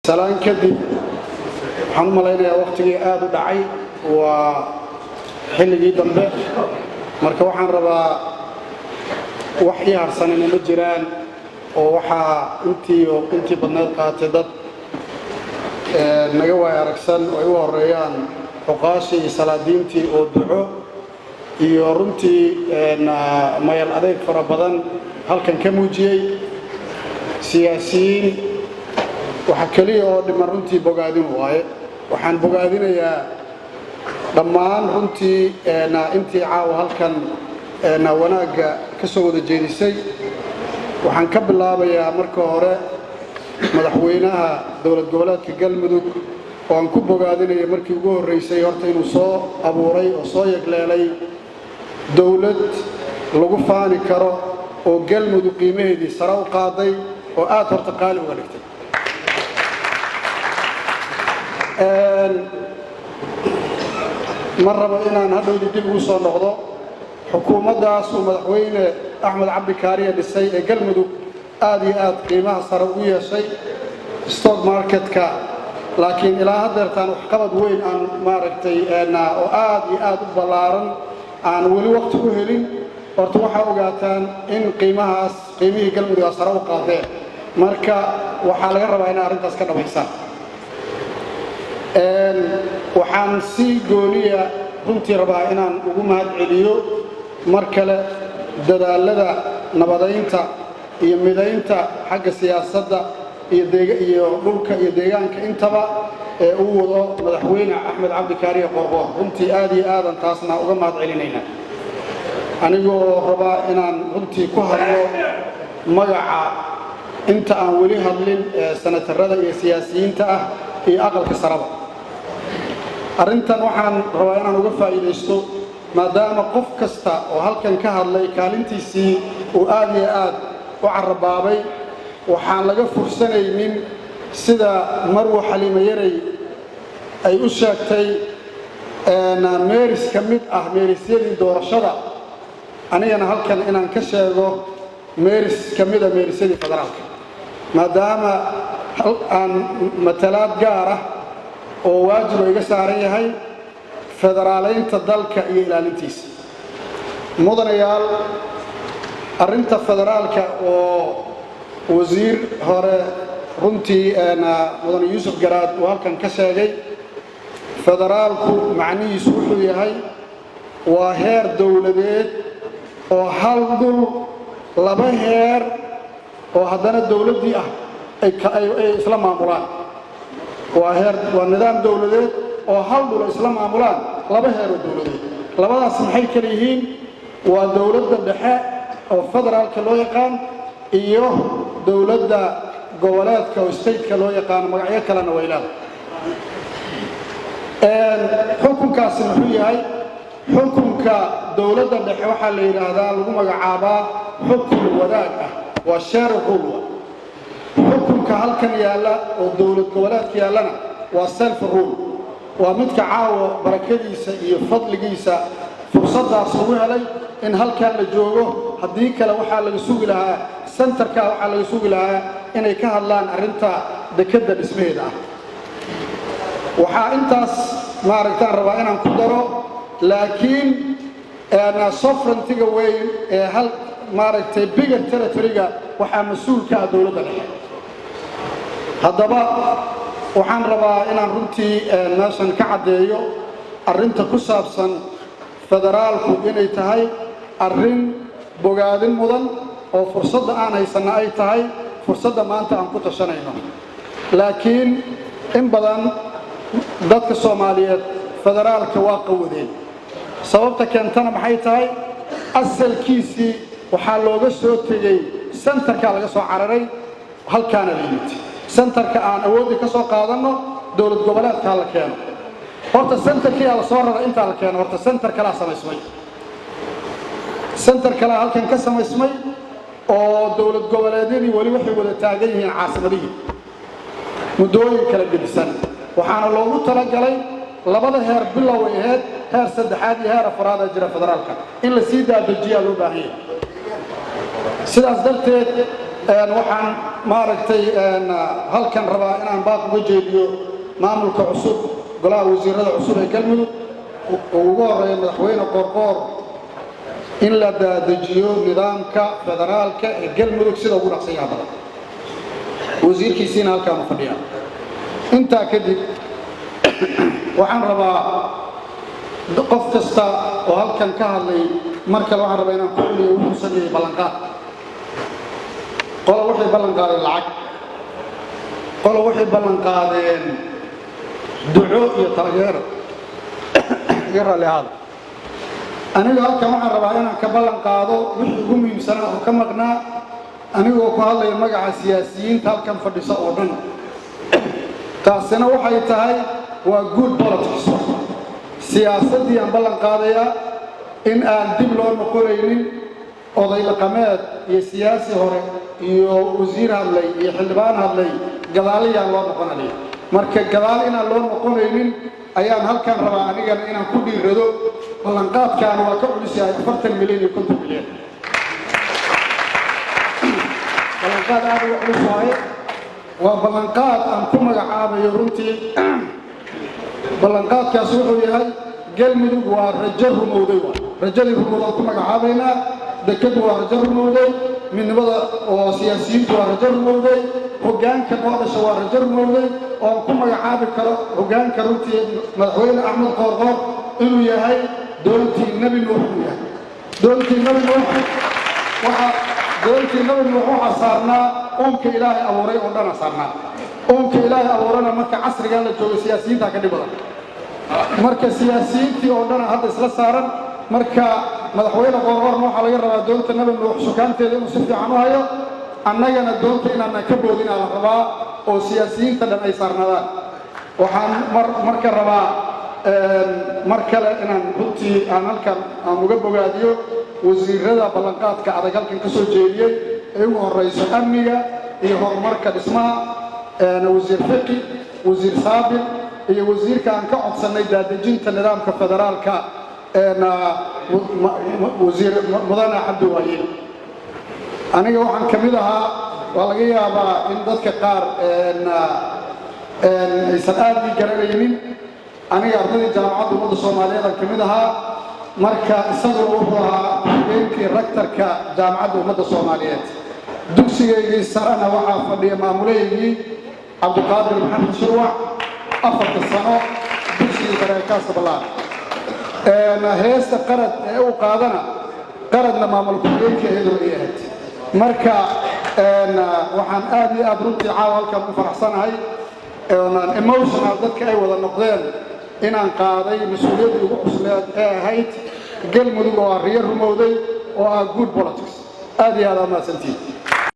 Salaan kadib, waxaan u malaynayaa wakhtigii aada u dhacay, waa xilligii dambe. Marka waxaan rabaa, wax ii harsanina ma jiraan oo waxaa intii badnayd qaatay dad naga waay aragsan oo ay u horeeyaan cuqaashii iyo salaadiintii oo duco iyo runtii mayal adeyg fara badan halkan ka muujiyey, siyaasiyiin. Waxa keliya oo dhiman runtii bogaadin waaye. Waxaan bogaadinayaa dhammaan runtii intii caawa halkan wanaagga ka soo wada jeedisay. Waxaan ka bilaabayaa marka hore madaxweynaha Dowlad Goboleedka Galmudug, oo aan ku bogaadinaya markii ugu horraysay horta inuu soo abuuray oo soo yagleelay dowlad lagu faani karo oo Galmudug qiimaheedii sare u qaaday oo aad horta qaali uga dhigtay. Ma rabo inaan hadhowdii dib ugu soo noqdo xukuumaddaas uu Madaxweyne Axmed Cabdi Kaariye dhisay ee Galmudug aad iyo aad qiimaha sare ugu yeeshay stock marketka, laakiin ilaa haddeertaan waxqabad weyn aan maaragtay oo aad iyo aad u ballaaran aan weli waqti u helin. Horta waxaa ogaataan in qiimahaas, qiimihii Galmudug aa sare u qaadeen. Marka waxaa laga rabaa inay arrintaas ka dhammaysaan. Waxaan si gooniya runtii rabaa inaan ugu mahad celiyo mar kale dadaalada nabadaynta iyo midaynta xagga siyaasadda iyo dhulka iyo deegaanka intaba ee uu wado Madaxweyne Axmed Cabdi Kaariye Qorqoor. Runtii aad iyo aadan taasna uga mahad celinaynaa. Anigoo rabaa inaan runtii ku hadlo magaca inta aan weli hadlin ee senatarada iyo siyaasiyiinta ah iyo Aqalka Saraba, arrintan waxaan rabaa inaan uga faa'iidaysto, maadaama qof kasta oo halkan ka hadlay kaalintiisii uu aad iyo aad u carrabaabay, waxaan laga fursanaynin sida Marwo Xaliimo Yarey ay u sheegtay meeris ka mid ah meerisyadii doorashada, anigana halkan inaan ka sheego meeris ka mida meerisyadii federaalka, maadaama aan matalaad gaar ah oo waajiba iga saaran yahay federaalaynta dalka iyo ilaalintiisa. Mudanayaal, arrinta federaalka oo wasiir hore runtii Mudane Yuusuf Garaad uu halkan ka sheegay, federaalku macnihiisu wuxuu yahay waa heer dowladeed oo hal dhul laba heer oo haddana dowladdii ah ay isla maamulaan. Waa heer, waa nidaam dowladeed oo hal dhul ay isla maamulaan laba heer oo dowladeed. Labadaas maxay kala yihiin? Waa dowladda dhexe oo federaalka loo yaqaan iyo dowladda goboleedka oo stateka loo yaqaano, magacyo kalena way leedahay. Xukunkaasi muxuu yahay? Xukunka dowladda dhexe waxaa la yidhaahdaa, lagu magacaabaa xukun wadaag ah, waa shared rule. Xukunka halkan yaalla oo dowlad goboleedka yaallana waa self rule, waa midka caawa barakadiisa iyo fadligiisa fursaddaas lagu helay in halkan la joogo. Haddii kale waxaa laga sugi lahaa centerka, waxaa laga sugi lahaa inay ka hadlaan arrinta dekedda dhismaheeda ah. Waxaa intaas maaragtaan rabaa inaan ku daro, laakiin sovereigntyga weyn ee hal maaragtay bigger territoryga waxaa mas-uul ka ah dowladda dhexe. Haddaba waxaan rabaa inaan runtii meeshan ka caddeeyo arrinta ku saabsan federaalku inay tahay arrin bogaadin mudan oo fursadda aan haysanna ay tahay fursadda maanta aan ku tashanayno. Laakiin in badan dadka Soomaaliyeed federaalka waa qawadeen. Sababta keentana maxay tahay? Asalkiisii waxaa looga soo tegey centerkaa, laga soo cararay, halkaana la yimid. Centerka aan awooddii ka soo qaadanno, dowlad goboleedkaa la keeno. Horta centerkiyaa la soo raray, intaa la keeno horta center kalaa samaysmay, center kalaa halkan ka samaysmay oo dowlad goboleedyadii weli waxay wada taagan yihiin caasimadihii muddooyin kala gedisan. Waxaana loogu talagalay labada heer bilow ay ahayd, heer saddexaad iyo heer afraadaa jira federaalka in la sii daadejiyaa loo baahan yahay. Sidaas darteed Waxaan maaragtay halkan rabaa inaan baaq uga jeediyo maamulka cusub, golaha wasiirada cusub ee Galmudug oo ugu horeeya Madaxweyne Qoorqoor, in la daadejiyo nidaamka federaalka ee Galmudug sida ugu dhaqsanyaha badan. Wasiirkiisiina halkaanu fadhiyaa. Intaa kadib, waxaan rabaa qof kasta oo halkan ka hadlay mar kale waxaan rabaa inaan ku celiyo wuxuu sameeyey ballanqaad. Qolo waxay ballan qaadeen lacag, qolo waxay ballan qaadeen duco iyo taageero. Iga raalli ahaada. Aniga halkan waxaan rabaa inaan ka ballan qaado wixii ugu muhiimsanaa oo ka maqnaa, anigoo ku hadlaya magaca siyaasiyiinta halkan fadhisa oo dhan. Taasina waxay tahay waa good politics. Siyaasaddii aan ballan qaadayaa in aan dib loo noqonaynin. Oday dhaqameed iyo siyaasi hore iyo wasiir hadlay iyo xildhibaan hadlay, gadaalayaan loo noqonaya. Marka gadaal inaan loo noqonaynin ayaan halkan rabaa anigana inaan ku dhiirado. Ballanqaadkaana waa ka culus yahay 40 milyan iyo 50 milyan. Ballanqaad aad uga culus waaye. Waa ballanqaad aan ku magacaabayo. Runtii ballanqaadkaas wuxuu yahay Galmudug waa rajo rumowday. Waa rajadii rumowdaan ku magacaabaynaa. Dekadu waa rajo rumowday, midnimada oo siyaasiyiintu waa rajo rumowday, hoggaanka noo dhasha waa rajo rumowday, oo aan ku magacaabi karo hoggaanka runtii Madaxweyne Axmed Qoorqoor inuu yahay doontii Nebi Nuux inuu yahay. Doontii Nebi Nuux waxaa, doontii Nebi Nuux waxaa saarnaa uunka Ilaahay abuuray oo dhana saarnaa. Uunka Ilaahay abuurana marka casrigan la joogo siyaasiyiintaa ka dhib badan. Marka siyaasiyiintii oo dhana hadda isla saaran. Marka Madaxweyne Qoorqoorna waxaa laga rabaa doonta Nebi Nuux sukaanteeda inuu si fiican u hayo, annagana doonta inaanan ka boodinaa la rabaa oo siyaasiyiinta dhan ay saarnaadaan. Waxaan marka rabaa mar kale inaan runtii aan halkan aan uga bogaadiyo wasiirada ballanqaadka adag halkan ka soo jeediyey ee ugu horrayso amniga iyo horumarka dhismaha, Wasiir Fiqi, Wasiir Saabir iyo wasiirka aan ka codsannay daadejinta nidaamka federaalka, Wasiir Mudane Cabdi Waayeel. Aniga waxaan ka mid ahaa, waa laga yaabaa in dadka qaar aysan aad ii garanaynin, aniga ardaydii Jaamacadda Ummadda Soomaaliyeed aan ka mid ahaa. Marka isaguna wuxuu ahaa ku-xigeenkii rector-ka Jaamacadda Ummadda Soomaaliyeed. Dugsigaygii sarena waxaa fadhiya maamulahaygii Cabdiqaadir Maxamed Shurwac, 4-ta sano dugsigii sare ee Kaasabalaar. Heesta Qarad ee uu qaadana, Qaradna maamul ku-xigeenkii iyaduna ay ahayd. Marka waxaan aad iyo aad runtii caawa halkaan u faraxsanahay, emotional dadka ay wada noqdeen, inaan qaaday mas-uuliyaddii ugu cusleed ee ahayd Galmudug oo ah riyo rumowday oo ah good politics. Aad iyo aad aa mahadsantihiin.